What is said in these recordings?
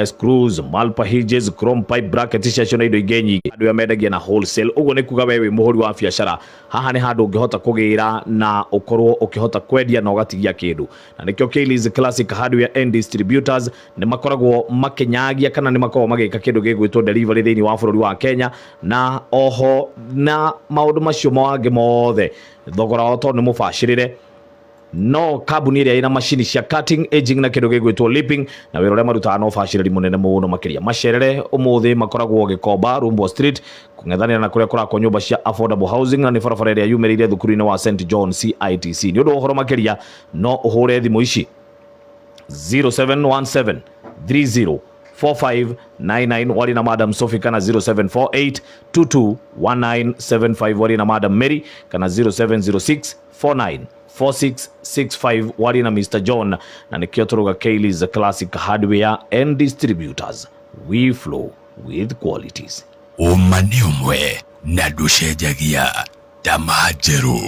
Screws, malpa hinges, chrome pipe bracket ciacio na indo ingĩ nyingĩ. Andũ aya mendagia na wholesale, ũguo nĩ kuga we wĩ mũhũri wa biacara, haha nĩ handũ ũngĩhota kũgĩra na ũkorwo ũkĩhota kwendia na ũgatigia kĩndũ. Na nĩkĩo Kayleys Classic Hardware and Distributors nĩ makoragwo makĩnyagia kana nĩ makoragwo magĩka kĩndũ gĩgwĩtwo delivery thĩinĩ wa bũrũri wa Kenya, na oho na maũndũ macio mangĩ mothe thogora wao tondũ nĩ mũbacĩrĩre. No kambuni ĩrĩa ĩna macini cia cutting, aging na kĩndũ gĩgwĩtwo lipping, na wĩra ũrĩa marutaga no ũbacĩrĩri mũnene mũno makĩria. Macerere ũmũthĩ makoragwo Gĩkomba, Rumbo Street, kũng'ethanĩra na kũrĩa kũrakwo nyũmba cia affordable housing, na nĩ barabara ĩrĩa yumĩrĩire thukuru-inĩ wa St John CITC. Nĩ ũndũ wa ũhoro makĩria no ũhũre thimũ ici 0717 30 4599 wari na Madam Sophie, kana 0748 221975 wari na Madam Mary, kana 0706 49 4665 wari na Mr John. Na nĩkĩo tũrauga Kayleys Classic Hardware and Distributors, we flow with qualities. Ũma nĩ ũmwe na ndũcenjagia tama njerũ.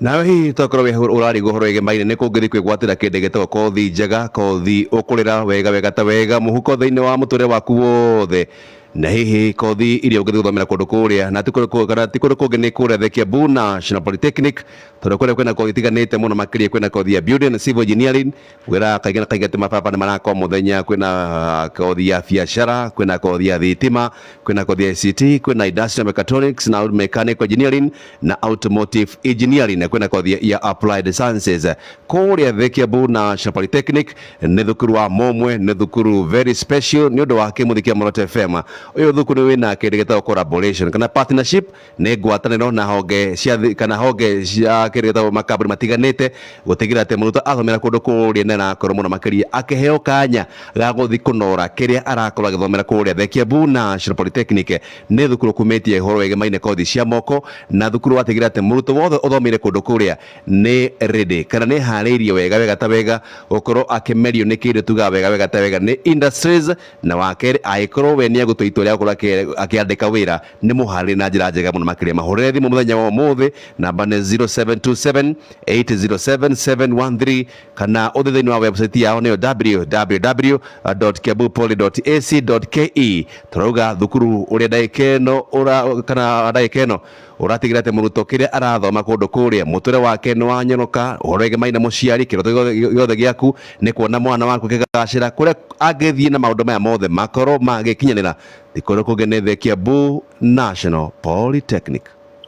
Nawe hihi tokorwo wĩ ũrarigwo ũhoro wĩgemaine nĩ kũngĩthiĩ kwĩgwatĩra kĩndũ gĩtagwo kothi njega, kothi ũkũrĩra wega wega ta wega mũhuko thĩinĩ wa mũtũrĩre waku wothe, na hihi kothi iria ũngĩthiĩ gũthomera kũndũ kũrĩa na ti kũndũ kana ti kũndũ kũngĩ nĩ kũrĩa The Kiambu National Polytechnic, tondũ kũrĩa kwĩna kothi itiganĩte mũno makĩria. Kwĩna kothi ya building and civil engineering, wĩra kaingĩ na kaingĩ atĩ mababa nĩ marakwo mũthenya, kwĩna kothi ya biacara, kwĩna kothi ya thitima, kwĩna kothi ya ICT, kwĩna industrial mechatronics na mechanical engineering na automotive engineering, na kwĩna kothi ya applied sciences. Kũrĩa The Kiambu National Polytechnic nĩ thukuru wa momwe, nĩ thukuru very special. Nĩ ũndũ wa kĩmũthi kĩa Muoroto FM, ũyũ thukuru wĩna kĩndũ gĩtagwo collaboration kana partnership, nĩ ngwatanĩro na honge cia kana honge cia kĩndũ gĩtagwo makambuni matiganĩte, gũtigĩrĩra atĩ mũrutwo athomera kũndũ kũrĩa nĩ arakorwo mũno makĩria akĩheo kanya ga gũthiĩ kũnora kĩrĩa arakorwo agĩthomera kũrĩa. The Kiambu National Polytechnic nĩ thukuru kumĩtie ũhoro wĩgemaine kothi cia moko, na thukuru watigĩrĩra atĩ mũrutwo wothe ũthomeire kũndũ kũrĩa nĩ ready kana nĩ harĩirie wega wega ta wega gũkorwo akĩmerio nĩ kĩndũ tugaga wega wega ta wega nĩ industries. Na wa kerĩ, angĩkorwo we nĩ egũtua itua rĩa gũkorwo akĩandĩka wĩra, nĩ mũharĩrie na njĩra njega mũno makĩria. Mahũrĩre thimũ mũthenya wa ũmũthĩ, namba nĩ 0727 807 713, kana ũthĩ thĩinĩ wa website yao, nĩyo www.kiambupoly.ac.ke. Tũrauga thukuru ũrĩa ndagĩka ĩno ũra kana ndagĩka ĩno ũratigĩra atĩ mũrutwo kĩrĩa arathoma kũndũ kũrĩa mũtũrĩre wake nĩ wanyoroka. Ũhoro wĩgemaine mũciari, kĩroto gĩothe gĩaku nĩ kuona mwana waku akĩgacĩra. Kũrĩa angĩthiĩ na maũndũ maya mothe makorwo magĩkinyanĩra ti kũndũ kũngĩ, nĩ The Kiambu National Polytechnic.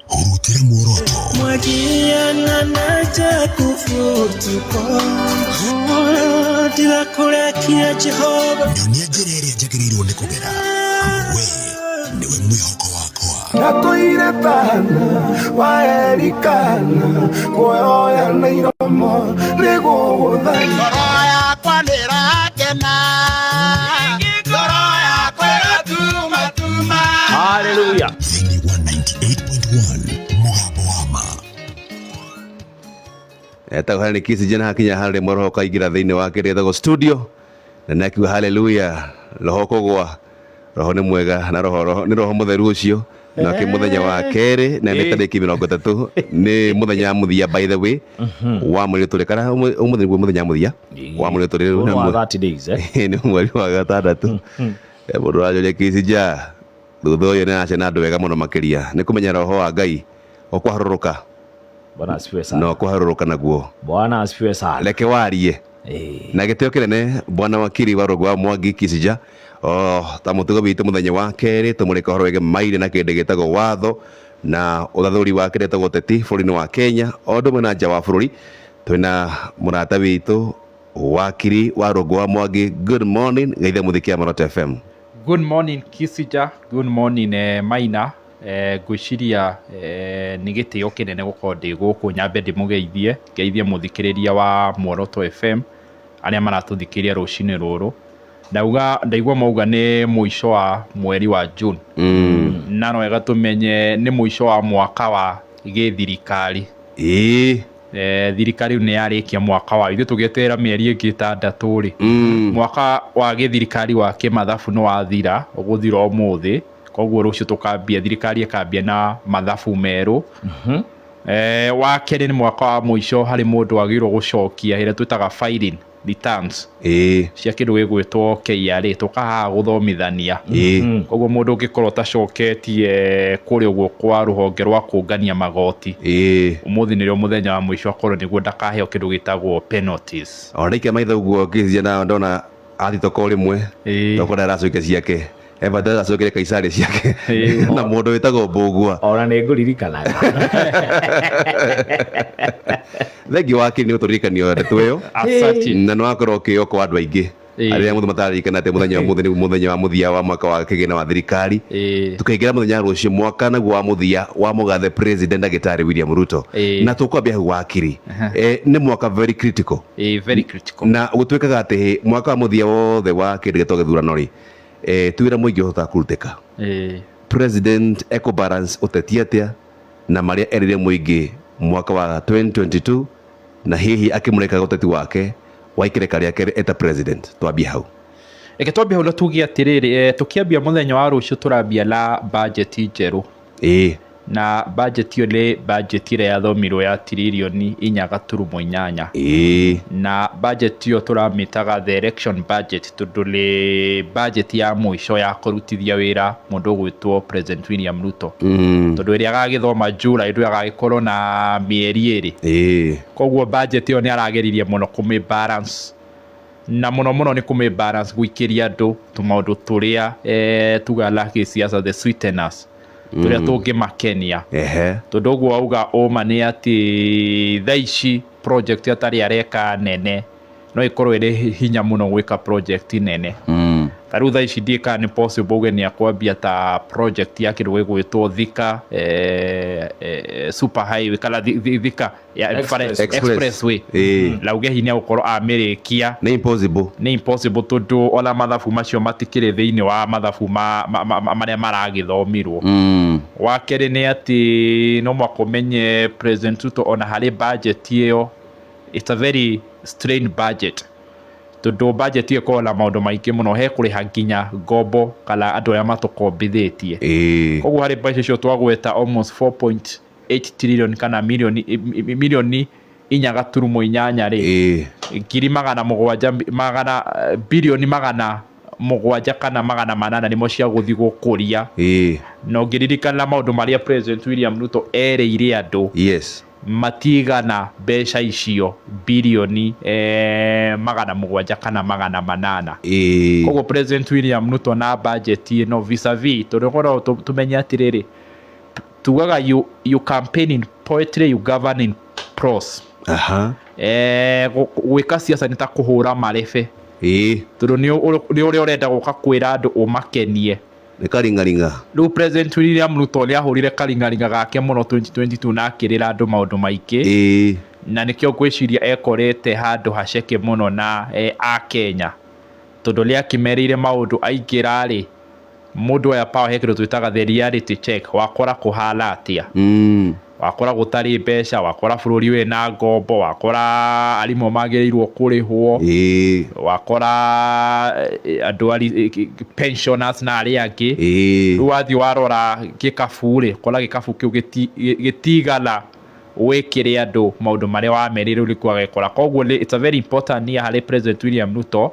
Hurutĩra muoroto. Mwagiana na Ndirakũrekia Jehova. Nyonia njĩra ĩrĩa njagĩrĩirwo nĩ kũgera, amu we nĩwe mwĩhoko wakwa. Ndatũire tana wa Elikana kuoya na iromo nĩgũgũthania. Ngoro yakwa nĩrakena, ngoro yakwa ĩratumatuma. Hallelujah. Thĩinĩ wa 98.1 Mũgambo wa Ma. Etagwo Henry Kissinger, na hakinya harĩa roho kaingĩra thĩinĩ wa kĩrĩa gĩtagwo studio na nĩ akiuga haleluya, roho kũgwa, roho nĩ mwega na roho, roho nĩ roho mũtheru ũcio. Nake mũthenya wa kerĩ na nĩ tarĩki 30, nĩ mũthenya wa mũthia, by the way, wa mweri tũrĩ, kana ũmũthĩ nĩguo mũthenya wa mũthia wa mweri tũrĩ. Ũyũ wa 30 days, eh? Nĩ mweri wa gatandatũ. Mũndũ ũranjũria Kissinger thutha ũyũ nĩ aracena andũ wega mũno makĩria, nĩ kũmenya roho wa Ngai ũkũharũrũka. Bwana asifiwe sana. Na ũkũharũrũka naguo. Bwana asifiwe sana. Reke warie. Na gĩtĩo kĩnene, bwana wakiri wa rũngũ wa Mwangi Kissinger, o ta mũtugo witũ mũthenya wa kerĩ tũmũrĩka ũhoro wĩgemaire na kĩndũ gĩtagwo watho na ũthathũri wa kĩrĩa gĩtagwo ũteti bũrũri-inĩ wa Kenya o ũndũ ũmwe na nja wa bũrũri. Twĩna mũrata witũ wakiri wa rũngũ wa Mwangi. Good morning, geithia mũthiki ya Muoroto FM. Good morning Kisija, good morning Maina. Ngwĩciria nĩ gĩtĩo kĩnene gũkorwo ndĩ gũkũ, nyambe ndĩmũgeithie, ngeithie mũthikĩrĩria wa Muoroto FM arĩa maratũthikĩrĩria rũcinĩ rũrũ. Ndauga ndaigua mauga nĩ mũico wa mweri wa June. Na no wega tũmenye nĩ mũico wa mwaka wa gĩthirikari. Thirikari rĩu nĩ yarĩkia mwaka wayo, ithuĩ tũgĩeterera mĩeri ĩngĩ 6 rĩ, mwaka wa gĩthirikari wa kĩmathabu nĩ wathira, ũgũthira ũmũthĩ, koguo rũciũ tũkambia, thirikari ĩkambia na mathabu merũ. Wa kerĩ nĩ mwaka wa mũico harĩ mũndũ wagĩrĩirwo gũcokia ĩrĩa twĩtaga filing. returns Ĩĩ. Cia kĩndũ gĩgwĩtwo KRA, tũka haha gũthomithania. Koguo mũndũ ũngĩkorwo ũtacoketie kũrĩa ũguo kwa rũhonge rwa kũngania magoti, ũmũthĩ nĩrĩo mũthenya wa mũico akorwo nĩguo ndakaheo kĩndũ gĩtagwo penalties. Ona ndaikia maitho ũguo ngĩciria na ndona athitoka o rĩmwe. Tokora aracokia ciake, Everton aracokire Kaisari ciake na mũndũ wĩtagwo Mbũgua. Ona nĩ ngũririkanaga. Thengiũ wakiri nĩ gũtũririkanio ndeto ĩyo. Asante. Na nĩ wakorwo ũkĩo kwa andũ aingĩ arĩa mũndũ mataririkana atĩ mũthenya wa mũthĩ nĩguo mũthenya wa mũthia wa mwaka wa kĩgĩna wa thirikari. Tukaingĩra mũthenya wa rũciũ, mwaka naguo wa mũthia wa mũgathe President Ndagĩtarĩ William Ruto. Na tũkwambia hau, wakiri. Nĩ mwaka very critical. Very critical. Na gũtuĩkaga atĩ mwaka wa mũthia wothe wa kĩndũ gĩtagwo gĩthurano rĩ, ti wĩra mũingĩ ũhotaga kũrutĩka. President ekũbalance ũteti atĩa na marĩa erire mũingĩ mwaka wa 2022, na hihi akĩmũrekaga ũteti wake wa ikereka rĩake eta president? Twambie hau. Reke twambie hau na tuge atĩrĩrĩ, tũkĩambia mũthenya wa rũciũ tũrambia na budget njerũ. Na budget ĩyo nĩ budget ĩrĩa yathomirwo ya tiririoni 4.8. Na budget ĩyo tũramĩtaga the election budget, tondũ nĩ budget ya mũico ya kũrutithia wĩra mũndũ ũgwĩtwo President William Ruto, tondũ ĩrĩa agagĩthoma July ndũ agagĩkorwo na mĩeri 2. Koguo budget ĩyo nĩ arageririe mũno kũmĩ balance, na mũno mũno nĩ kũmĩ balance gũikĩria andũ tũmaũndũ tũrĩa tugaga la gĩsiasa the sweeteners, tũrĩa tũngĩmakenia. Tondũ ũguo auga ũma nĩ atĩ thaa ici project atarĩ areka nene no ĩkorwo ĩrĩ hinya mũno gwĩka project nene. Ta rĩu thaa ici ndiĩ kana nĩ possible uge nĩ akwambia ta project ya kĩndũ gĩgwĩtwo Thika super highway kana Thika ya Express. Expressway. Lauge hinya gũkorwo amĩrĩkia. Nĩ impossible. Nĩ impossible, tondũ ona mathabu macio matikĩrĩ thĩinĩ wa mathabu marĩa maragĩthomirwo. Wa kerĩ nĩ atĩ no mũhaka ũmenye President Ruto ona harĩ budget ĩyo, it's a very strained budget, tondũ budget ĩyo ĩkoragwo na maũndũ maingĩ mũno, he kũrĩha nginya ngombo kana andũ arĩa matũkombithĩtie. Koguo harĩ mbeca icio twagweta almost 4.8 trillion kana milioni 4.8 rĩ, ngiri magana mũgwanja magana bilioni 700 kana 800 nĩmo cia gũthiĩ gũkũria. Na ũngĩririkana maũndũ marĩa President William Ruto erĩire andũ, matigana mbeca icio bilioni 700 kana 800. Koguo President William Ruto na budget ĩno vis-a-vis, tondũ korwo tũmenye atĩrĩrĩ, tugaga you campaign in poetry, you govern in prose. Gwĩka siasa nĩ ta kũhũra marebe, tondũ nĩ ũrĩa ũrenda gũka kwĩra andũ ũmakenie. Nĩ karingaringa. Rĩu President William Ruto nĩ ahũrire karingaringa gake mũno 2022 na akĩrĩra andũ maũndũ maingĩ, na nĩkĩo ngwĩciria ekorete handũ haceke mũno na akenya, tondũ nĩ akĩmerĩire maũndũ aingĩra rĩ, mũndũ oya power he kĩndũ twĩtaga the reality check, wakora kũhana atĩa, wakora gũtarĩ mbeca, wakora bũrũri wĩna ngombo, wakora arimũ magĩrĩirwo kũrĩhwo, wakora andũ pensioners na arĩa angĩ. Rĩu wathiĩ warora gĩkabu rĩ, ũkona gĩkabu kĩu gĩtigana wĩkĩre andũ maũndũ marĩa wamerĩire, rĩu nĩkuo agekora. Koguo it's a very important year harĩ President William Ruto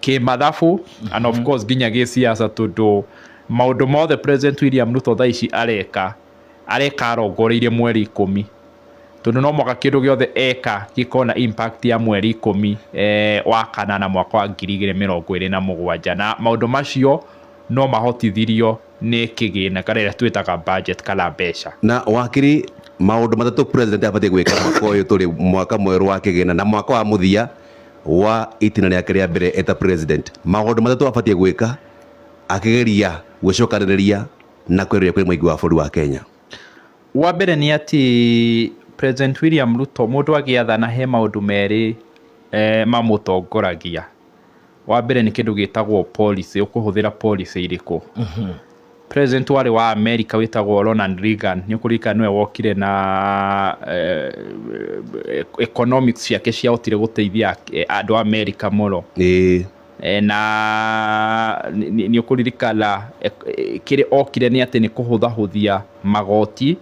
kĩmathabu and of course nginya gĩsiasa, tondũ maũndũ mothe President William Ruto thaa ici areka arongoreirie mweri 10, tondũ no mwaka kĩndũ gĩothe eka gĩkorwo na impact ya mweri 10 wa kanana mwaka wa 2027, na maũndũ macio no mahotithirio nĩ kĩgĩna kana ĩrĩa twĩtaga budget kana mbeca. Na wakiri, maũndũ matatũ president abatiĩ gwĩka mwaka ũyũ tũrĩ, mwaka mwerũ wa kĩgĩna na mwaka wa mũthia wa itina rĩake rĩa mbere eta president, maũndũ matatũ abatiĩ gwĩka akĩgeria gwĩcokanĩrĩria na kwĩrĩria kwĩ mũingĩ wa bũrũri wa Kenya. Wa mbere nĩ atĩ President William Ruto, mũndũ agĩathana he maũndũ merĩ mamũtongoragia. Wa mbere nĩ kĩndũ gĩtagwo policy, ũkũhũthĩra policy irĩkũ. President warĩ wa America wĩtagwo Ronald Reagan, nĩ ũkũririkana nĩwe wokire na economics ciake ciahotire gũteithia andũ a America mũno. Na nĩ ũkũririkana kĩrĩa okire nĩ atĩ nĩ kũhũthahũthia magoti,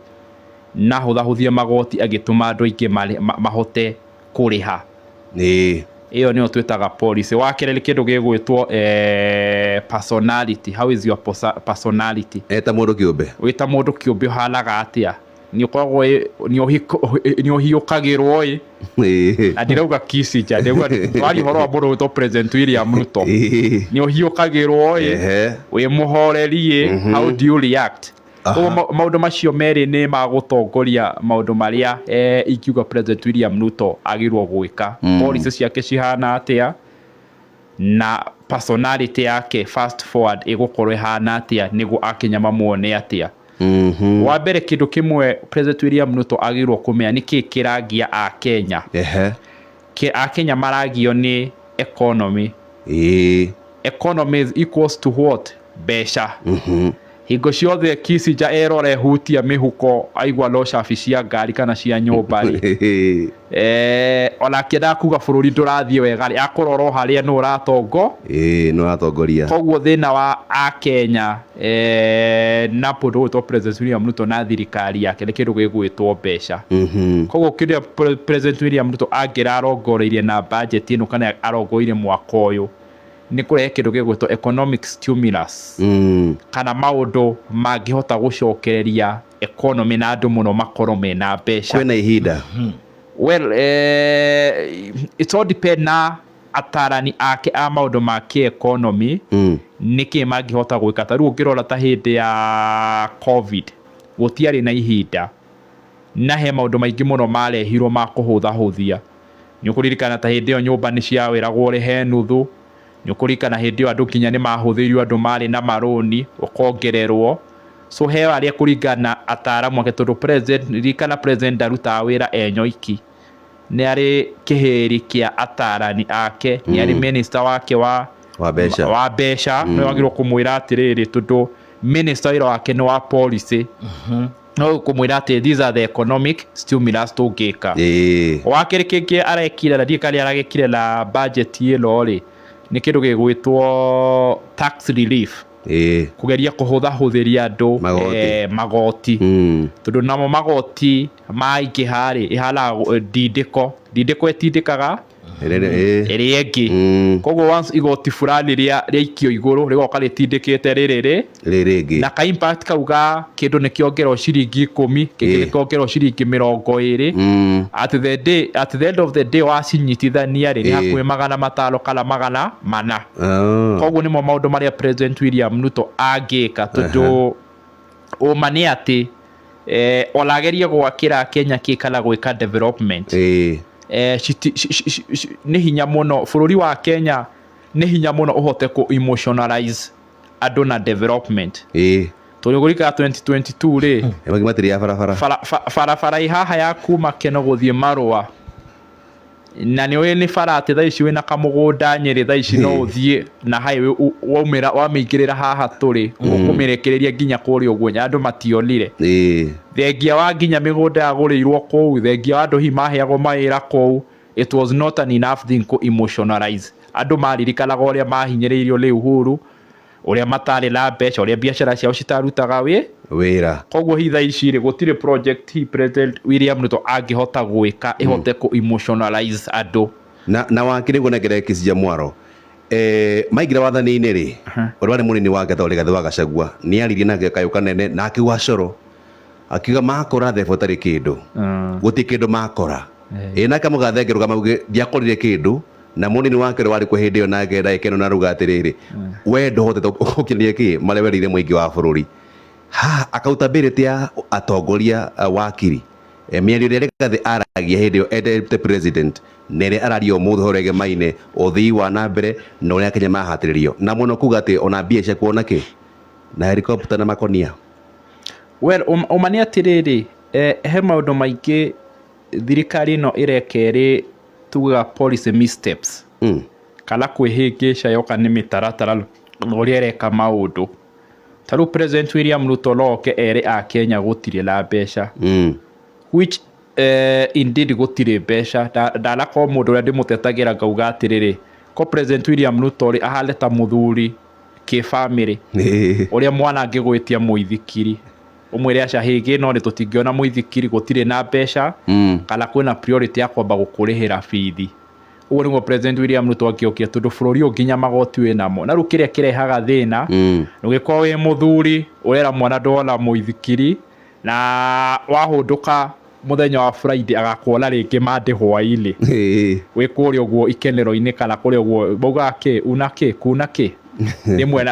na hũthahũthia magoti agĩtũma andũ aingĩ mahote kũrĩha. Ĩyo nĩyo twĩtaga policy. Wa kerĩ nĩ kĩndũ gĩgwĩtwo personality. How is your personality? Eta mũndũ kĩũmbe. Wĩ ta mũndũ kĩũmbe ũhanaga atĩa? Nĩ ũkoragwo nĩ ũhiũkagĩrwo ĩ? Na ndirauga Kissinger, ndĩrauga twaria ũhoro wa mũndũ wĩtwo President William Ruto. Nĩ ũhiũkagĩrwo ĩ? Wĩ mũhoreri ĩ? How do you react? Koguo maũndũ macio merĩ nĩ magũtongoria maũndũ marĩa ingiuga President William Ruto agĩrĩirwo gwĩka. Policy ciake cihana atĩa na personality yake fast forward ĩgũkorwo ĩhana atĩa nĩguo akenya mamuone atĩa. Wa mbere, kĩndũ kĩmwe President William Ruto agĩrĩirwo kũmenya nĩ kĩĩ kĩragia Akenya. Akenya maragio nĩ economy. Economy is equals to what? Mbeca. Hingo ciothe Kissinger erora ehutia mĩhuko aigua no cabi cia ngari kana cia nyũmba rĩ, ona akĩendaga kuga bũrũri ndũrathiĩ wega rĩ, akũrora o harĩa nũ ũratongo. Ĩĩ, nĩ ũratongoria. Koguo thĩna wa Akenya na mũndũ ũgwĩtwo President William Ruto na thirikari yake nĩ kĩndũ gĩgwĩtwo mbeca. Koguo kĩrĩa President William Ruto angĩrarongoreirie na budget ĩno kana arongoreirie mwaka ũyũ nĩ kũrehe kĩndũ gĩgwĩtwo economic stimulus kana maũndũ mangĩhota gũcokereria economy na andũ mũno makorwo mena mbeca. Kwĩna ihinda. Well, it all depend na atarani ake a maũndũ ma kĩ-economy nĩkĩ mangĩhota gwĩka. Ta rĩu ũngĩrora ta hĩndĩ ya COVID gũtiarĩ na ihinda na he maũndũ maingĩ mũno marehirwo ma kũhũthahũthia. Nĩ ũkũririkana ta hĩndĩ ĩyo nyũmba nĩ ciawĩragwo ũrĩhe nuthu. Nĩ ũkũririkana hĩndĩ ĩyo andũ nginya nĩ mahũthĩirio andũ marĩ na marũni ũkongererwo. So he arĩa kũringana na ataramu ake, tondũ president, ririkana president ndarutaga wĩra e nyoiki, nĩ arĩ kĩhĩri kĩa atarani ake, nĩ arĩ minister wake wa Wa mbeca. Wa mbeca. Nĩ wagĩrĩirwo kũmwĩra atĩrĩrĩ, tondũ minister wĩra wake nĩ wa policy, no kũmwĩra atĩ these are the economic stimulus tũngĩka. Wa kerĩ kĩngĩ arekire na ndiũĩ kana aragĩkire na budget ĩno rĩ, nĩ kĩndũ gĩgwĩtwo tax relief. Kũgeria kũhũthahũthĩria andũ Magoti. Magoti. Tondũ namo magoti maingĩha rĩ, ĩhanaga ndindĩko. Ndindĩko ĩtindĩkaga ĩrĩa ĩngĩ. Koguo once igoti fulani rĩaikio igũrũ, rĩgoka rĩtindĩkĩte rĩrĩ rĩ Rĩrĩ rĩngĩ. Na ka impact kau ga kĩndũ nĩ kĩongererwo ciringi 10, kĩngĩ nĩ kĩongererwo ciringi 20. At the end of the day wacinyitithania rĩ, nĩ hakuhĩ 500 kana 400. Koguo nĩmo maũndũ marĩa President William Ruto angĩka, tondũ ũma nĩ atĩ ona agerie gwakĩra Kenya kĩ kana gwĩka development. Nĩ hinya mũno bũrũri wa Kenya, nĩ hinya mũno ũhote kũ emotionalize andũ na development. Tondũ kũrika 2022 rĩ, Mangĩ matirĩ ya barabara. Barabara ĩ haha ya kuma Keno gũthiĩ Marũa, na nĩ ũĩ nĩ bara atĩ thaa ici wĩna kamũgũnda Nyĩrĩ, thaa ici no ũthiĩ na highway waumĩra wamĩingĩrĩra haha tũrĩ, ũkũmĩrekereria nginya kũrĩa ũguo, andũ mationire. Thengia wa nginya mĩgũnda yagũrĩirwo kũu, thengia wa andũ hihi maheagwo mawĩra kũu, it was not an enough thing kũ emotionalize. Andũ maririkanaga ũrĩa mahinyĩrĩirio nĩ Uhuru, ũrĩa matarĩ na mbeca, ũrĩa biacara ciao citarutaga wĩra. Koguo hihi thaa ici rĩ, gũtirĩ project hi President William Ruto angĩhota gwĩka ĩhote kũ emotionalize andũ. Na wakiri nĩguo nengere Kisinya Mwaro. Maingĩra wathani-inĩ rĩ, ũrĩa warĩ mũnini wake ta Rigathĩ wa Gachagua nĩ aririe na kayũ kanene na akiuga coro, akiuga makora thebo tarĩ kĩndũ. Gũtirĩ kĩndũ makora. Nake mũgathe ngĩrũgama auge ndiakorire kĩndũ, na mũnini wake ũrĩa warĩ kuo hĩndĩ ĩyo nake ndagĩka ĩno na aruga atĩrĩrĩ, we ndũhotete gũkinyĩria kĩ marĩa werĩire mũingĩ wa bũrũri. Ha accountability ya atongoria wakiri. Mĩario ĩrĩa Rigathĩ aragia hĩndĩ ĩyo endete president na ĩrĩa araria ũmũthĩ ũhoro ĩgemaine ũthii wa na mbere na ũrĩa Kenya mahatĩrĩrio na mũno kuga atĩ ona mbia cia kuona kĩ na helicopter na makonia. Well, ũma nĩ atĩrĩrĩ, he maũndũ maingĩ thirikari ĩno ĩreka ĩrĩ tugaga policy missteps. Kana kwĩhĩngĩca yoka nĩ mĩtaratara na ũrĩa ĩreka maũndũ. Ta rĩu President William Ruto no oke ere a Kenya gũtirĩ na mbeca. Which indeed gũtirĩ mbeca. Ndanakorwo mũndũ ũrĩa ndĩmũtetagĩra ngauga atĩrĩrĩ, ko President William Ruto rĩ ahane ta mũthuri kĩbamĩrĩ. Ũrĩa mwana angĩgwĩtia mũithikiri, ũmwĩre aca hĩngĩ ĩno rĩ tũtingĩona mũithikiri, gũtirĩ na mbeca, kana kwĩna priority ya kwamba gũkũrĩhĩra bithi. Ũguo nĩguo President William Ruto angĩokire, tondũ bũrũri ũyũ nginya magoti wĩ namo. Na rĩu kĩrĩa kĩrehaga thĩna, ũgĩkorwo wĩ mũthuri ũrera mwana ndwona mũithikiri, na wahũndũka mũthenya wa Friday agakuona rĩngĩ Monday hwaĩ-inĩ wĩ kũrĩa ũguo ikenero-inĩ, kana kũrĩa ũguo maugaga kĩ una kĩ kuna kĩ rĩmwe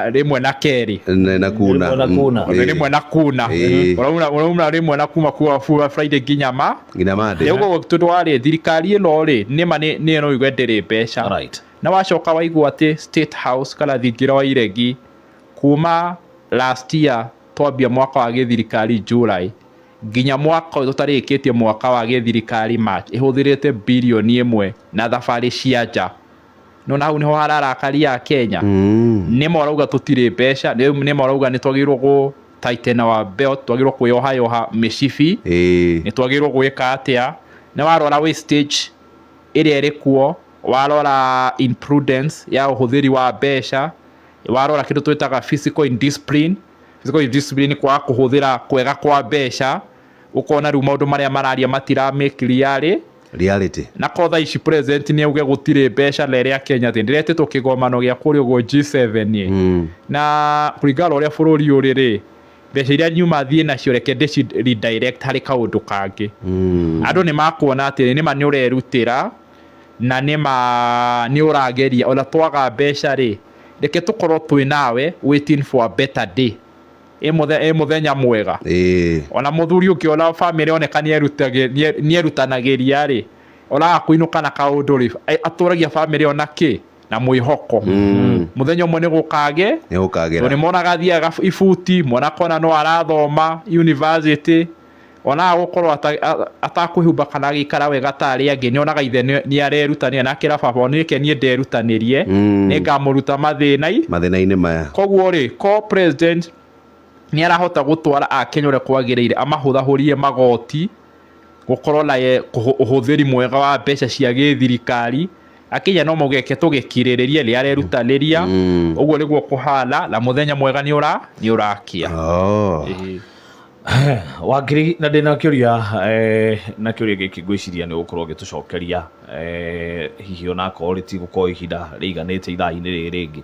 na kerĩ. Na kuna. Rĩmwe na kuna. Rĩmwe na kuna. Ũrauma rĩmwe na kuma kuma Friday nginya ma nginya Monday. Ũguo tondũ warĩ thirikari ĩno rĩ, nĩma nĩ no igue ndĩrĩ mbeca. Na wacoka waigua atĩ State House kana thingira wa iregi kuma last year twambia mwaka wa gĩthirikari July nginya mwaka ũyũ tũtarĩkĩtie mwaka wa gĩthirikari March, ĩhũthĩrĩte 1 birioni na thabarĩ cia nja. Nona hau niho hararakaria Kenya. Nĩ marauga tũtirĩ mbeca, nĩ marauga nĩ twagĩrĩirwo gũ tighten our belt, twagĩrĩirwo kwĩyohayoha mĩcibi, nĩ twagĩrĩirwo gwĩka atĩa. Nĩ warora wastage ĩrĩa ĩrĩ kuo, warora imprudence ya ũhũthĩri wa mbeca, warora kĩndũ twĩtaga fiscal indiscipline. Fiscal indiscipline nĩ kwaga kũhũthĩra kwega kwa mbeca, ũkona rĩu maũndũ marĩa mararia matira make reality. Reality. Na ko thaa ici president nĩ auge gũtirĩ mbeca na ĩrĩa Kenya atĩ ndĩretĩtwo kĩgomano gĩa kũrĩa ũguo G7 ĩ. Na kũringana na ũrĩa bũrũri ũrĩ rĩ, mbeca iria nyuma thiĩ nacio reke ndĩci redirect harĩ kaũndũ kangĩ. Andũ nĩ makuona atĩ nĩma nĩ ũrerutĩra na nĩma nĩ ũrageria, ona twaga mbeca rĩ, reke tũkorwo twĩ nawe waiting for a better day. Ĩ mũthenya mwega. Ona mũthuri ũngĩona bamĩrĩ oneka nĩerutanagĩria rĩ, onaga kũinũka na kaũndũ rĩ, atũragia bamĩrĩ ona kĩ na mwĩhoko. Mũthenya ũmwe nĩ gũkage. Nĩ gũkagĩra. Tondũ nĩ monaga athiaga ibuti, mwana akona no arathoma university, onaga gũkorwo atakwĩhumba kana agĩikara wega ta arĩa angĩ, nĩ onaga ithe nĩ arerutanĩria, na akĩra baba nĩke niĩ nderutanĩrie, nĩ ngamũruta mathĩna-inĩ mathĩna-inĩ maya. Koguo rĩ, ko president nĩ arahota gũtwara akenya ũrĩa kwagĩrĩire, amahũthahũrie magoti, gũkorwo na ũhũthĩri mwega wa mbeca cia gĩthirikari, akenya no mauge reke tũgĩkirĩrĩrie, nĩ arerutanĩria. Ũguo nĩguo kũhana, na mũthenya mwega nĩ ũrakia. Wakiri, na ndĩna kĩũria, na kĩũria gĩkĩ ngwĩciria nĩ ũgũkorwo ũgĩtũcokeria, hihi onakorwo rĩtigũkorwo ihinda rĩiganĩte ithaa-inĩ rĩrĩ rĩngĩ.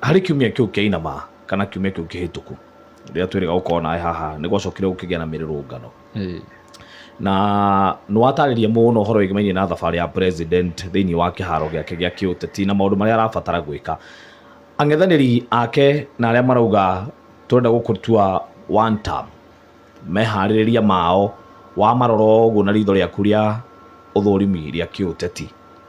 Harĩ kiumia kĩu kĩa inama kana kiumia kĩu kĩhĩtũku rĩrĩa twĩrĩga gũkorwo nawe haha, nĩ gwacokire gũkĩgĩa na mĩrũrũngano, na nĩ watarĩria mũno ũhoro wĩgĩmainie na thabarĩ ya president thĩinĩ wa kĩharo gĩake gĩa kĩũteti na maũndũ marĩa arabatara gwĩka. Ang'ethanĩri ake na arĩa marauga tũrenda gũkũtua one term, meharĩrĩria mao wamarora ũguo na ritho rĩaku rĩa ũthũrimi rĩa kĩũteti,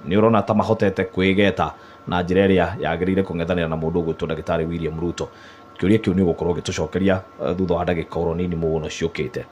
nĩ ũrona ta mahotete kwĩgeta na njĩra ĩrĩa yagĩrĩire kũng'ethanĩra na mũndũ ũgwĩtwo ndagĩtarĩ William Ruto? Kĩũria kĩu nĩ ũgũkorwo ũgĩtũcokeria thutha wa ndagĩka oro nini mũno ciũkĩte.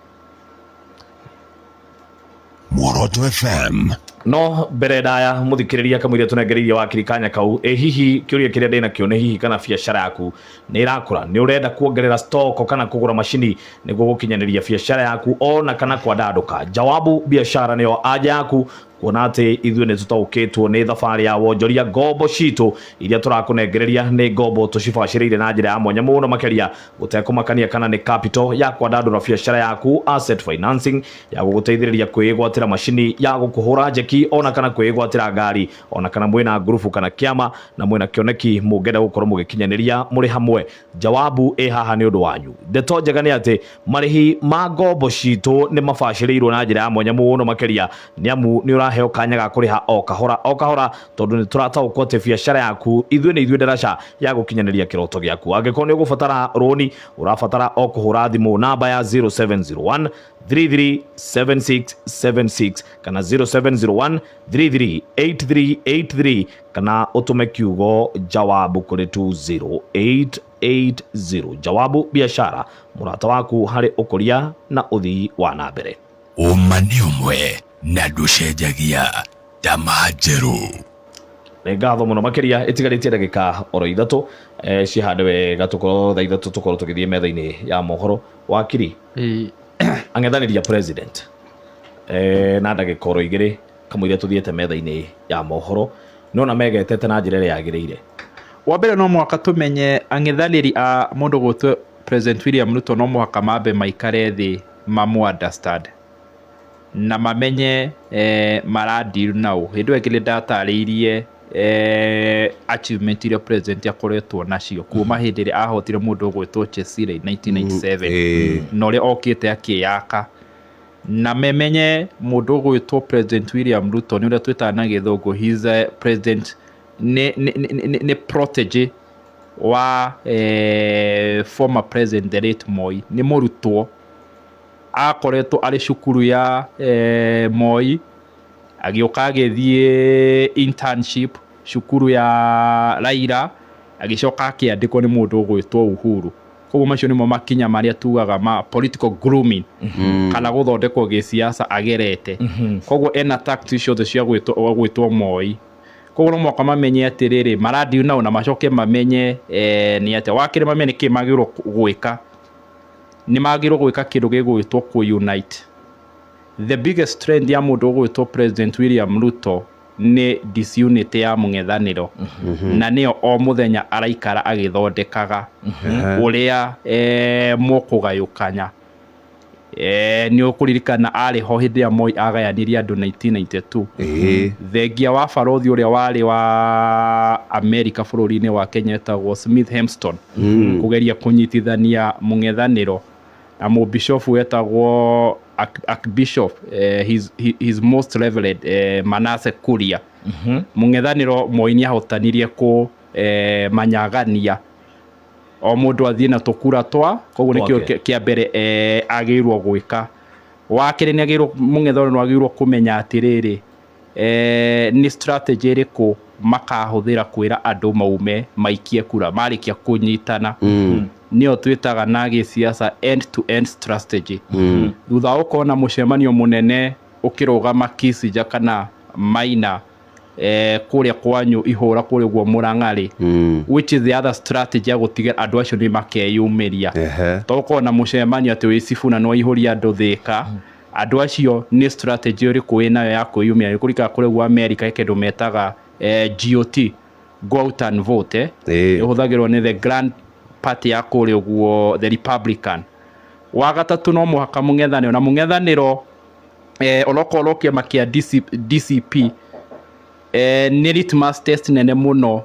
Muoroto FM. No mbere ndaya mũthikĩrĩria, kamũira tũnengereirie wakiri kanya kau, ĩ hihi kĩũria kĩrĩa ndĩnakĩo nĩ hihi kana biacara yaku nĩ ĩrakũra, nĩ ũrenda kuongerera stock kana kũgũra macini nĩguo gũkinyanĩria biacara yaku ona kana kwandandũka, Jawabu Biashara nĩyo anja yaku, kuona atĩ ithuĩ nĩ tũtaũkĩtwo nĩ thabarĩ ya wonjoria. Ngombo citũ iria tũrakũnengereria nĩ ngombo tũcibacĩrĩire na njĩra ya mwanya mũno makĩria, gũtekũmakania kana nĩ capital ya kwandandũra biacara yaku, asset financing ya gũgũteithĩrĩria kwĩgwatĩra macini ya gũkũhũra njeki, ona kana kwĩgwatĩra ngari, ona kana mwĩna ngurubu kana kĩama na mwĩna kĩoneki mũngĩenda gũkorwo mũgĩkinyanĩria mũrĩ hamwe, Jawabu ĩ haha nĩ ũndũ wanyu. Ndeto njega nĩ atĩ marĩhi ma ngombo citũ nĩ mabacĩrĩirwo na njĩra ya mwanya mũno makĩria, nĩ amu nĩ ũraheo kanya ga kũrĩha o kahora o kahora, tondũ nĩ tũrataũkwo atĩ biacara yaku ithuĩ nĩ ithuĩ ndaraca ya gũkinyanĩria kĩroto gĩaku. Angĩkorwo nĩ ũgũbatara rũni, ũrabatara o kũhũra thimũ namba ya 0701 337676 kana 0701 338383, kana ũtũme kiugo Jawabu kũrĩ 20880. Jawabu Biashara, mũrata waku harĩ ũkũria na ũthii wa na mbere. Ũma nĩ ũmwe na ndũcenjagia tama njerũ. Nĩ ngatho mũno makĩria. Ĩtigarĩtie ndagĩka oro 3, cihande wega tũkorwo thaa 3 tũkorwo tũgĩthiĩ metha-inĩ ya mohoro. Wakiri, ang'ethanĩria president, na ndagĩka oro 2 kamũira tũthiĩte metha-inĩ ya mohoro, nona megetete na njĩra ĩrĩa yagĩrĩire? Wa mbere, no mũhaka tũmenye ang'ethanĩri a mũndũ gwĩtwo President William Ruto no mũhaka mambe maikare thĩ mamu understand. Na mamenye maradeal nao. Hĩndĩ ĩyo ĩngĩ nĩ ndatarĩirie achievement iria president akoretwo nacio kuma hĩndĩ ĩrĩa ahotire mũndũ ũgwĩtwo Chesire 1997 na ũrĩa okĩte akĩyaka, na memenye mũndũ ũgwĩtwo President William Ruto nĩ ũrĩa twĩtaga na gĩthũngũ he's a president nĩ protege wa former president, the late Moi. Nĩ mũrutwo akoretwo arĩ cukuru ya Moi, agĩũka agĩthiĩ internship cukuru ya Raila, agĩcoka akĩandĩkwo nĩ mũndũ ũgwĩtwo Uhuru. Koguo macio nĩmo makinya marĩa tugaga ma political grooming kana gũthondekwo gĩsiasa agerete. Koguo ena tactics ciothe cia gwĩtwo Moi. Koguo no mũhaka mamenye atĩrĩrĩ, maradeal nao, na macoke mamenye nĩ atĩa. Wakerĩ, mamenye nĩkĩ magĩrĩirwo gwĩka. Nĩ magĩrĩirwo gwĩka kĩndũ gĩgwĩtwo kũ-unite. The biggest strength ya mũndũ ũgwĩtwo President William Ruto nĩ disunity ya mũng'ethanĩro, na nĩyo o mũthenya araikara agĩthondekaga ũrĩa mũkũgayũkanya. Nĩ ũkũririkana arĩ ho hĩndĩ ĩrĩa Moi agayanirie andũ 1992. Thengia wa barothi ũrĩa warĩ wa Amerika bũrũri-inĩ wa Kenya etagwo Smith Hempstone kũgeria kũnyitithania mũng'ethanĩro, na mũbishofu wetagwo Archbishop his most reverend Manasseh Kuria. Mũng'ethanĩro Moi nĩ ahotanirie kũ manyagania, o mũndũ athiĩ na tũkura twa. Koguo nĩkĩo Twake. kĩa mbere agĩrĩirwo gwĩka. Wa kerĩ, nĩ agĩrĩirwo, mũng'ethanĩro nĩ wagĩrĩirwo kũmenya atĩrĩrĩ, nĩ strategy ĩrĩkũ makahũthĩra kwĩra andũ maume maikie kura marĩkia kũnyitana. Nĩyo twĩtaga na gĩsiasa end to end strategy. Thutha wa gũkorwo na mũcemanio mũnene ũkĩrũgama Kisija kana Maina, kũrĩa kwanyu ihũra kũrĩa ũguo Mũrang'a-rĩ, which is the other strategy ya gũtiga andũ acio nĩ makeyumĩria. Tokorwo na mũcemanio atĩ wĩ Sifuna nĩ waihũria andũ Thĩka, andũ acio nĩ strategy ĩrĩkũ wĩnayo ya kwĩyumĩria? Nĩ kũrikana kũrĩa ũguo America he kĩndũ metaga GOT, go out and vote. Ĩhũthagĩrwo nĩ the grand party ya kũrĩa ũguo, the Republican. Wa gatatũ, no mũhaka mũng'ethanĩro na mũng'ethanĩro onokorwo kĩama kĩa DCP nĩ litmus test nene mũno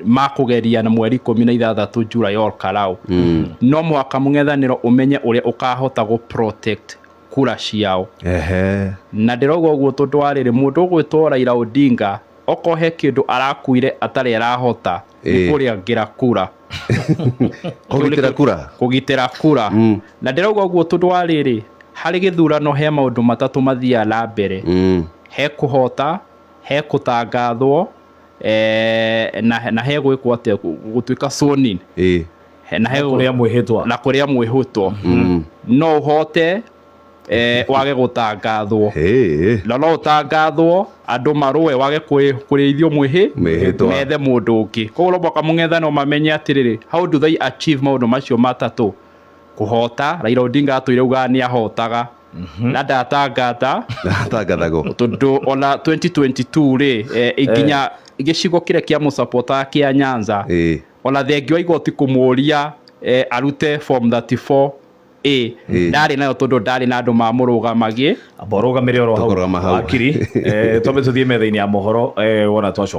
makũgeria na mweri 16 July Ol Kalou. No mũhaka mũng'ethanĩro ũmenye ũrĩa ũkahota gũ protect kura ciao. Na ndĩrauga ũguo tondũ wa rĩrĩ, mũndũ ũgwĩtwo Raila Odinga okorwo he kĩndũ arakuire atarĩ arahota nĩ kũrĩangĩra kura. Kũgitĩra kura. Kũgitĩra kura. Na ndĩrauga ũguo tondũ wa rĩrĩ, harĩ gĩthurano he maũndũ matatũ mathiaga na mbere: he kũhota, he kũtangathwo, na he gwĩkwo atĩa, gũtuĩka sworn in. Na he kũrĩa mwĩhĩtwa. Na kũrĩa mwĩhĩtwa. No ũhote, wage gũtangathwo, na no ũtangathwo andũ marũe wage kũrĩithio mwĩhĩ Mwĩhĩtwa. Methe mũndũ ũngĩ. Koguo no mũhaka mũng'ethanĩro mamenye atĩrĩrĩ, how do they achieve maũndũ macio matatũ? Kũhota, Raila Odinga atũire ugaga nĩ ahotaga na ndatangata. Tangathagwo. Tondũ ona 2022 rĩ, nginya gĩcigo kĩrĩa kĩa mũcapotaga kĩa Nyanza, ona thengi wa igoti kũmũria arute form 34 A ndarĩ nayo tondũ ndarĩ na andũ mamũrũgamagie. Amba ũrũgamĩre oro hau. Tũkũrũgama hau. Wakiri, twambe tũthiĩ metha-inĩ ya mohoro, wona twacoka.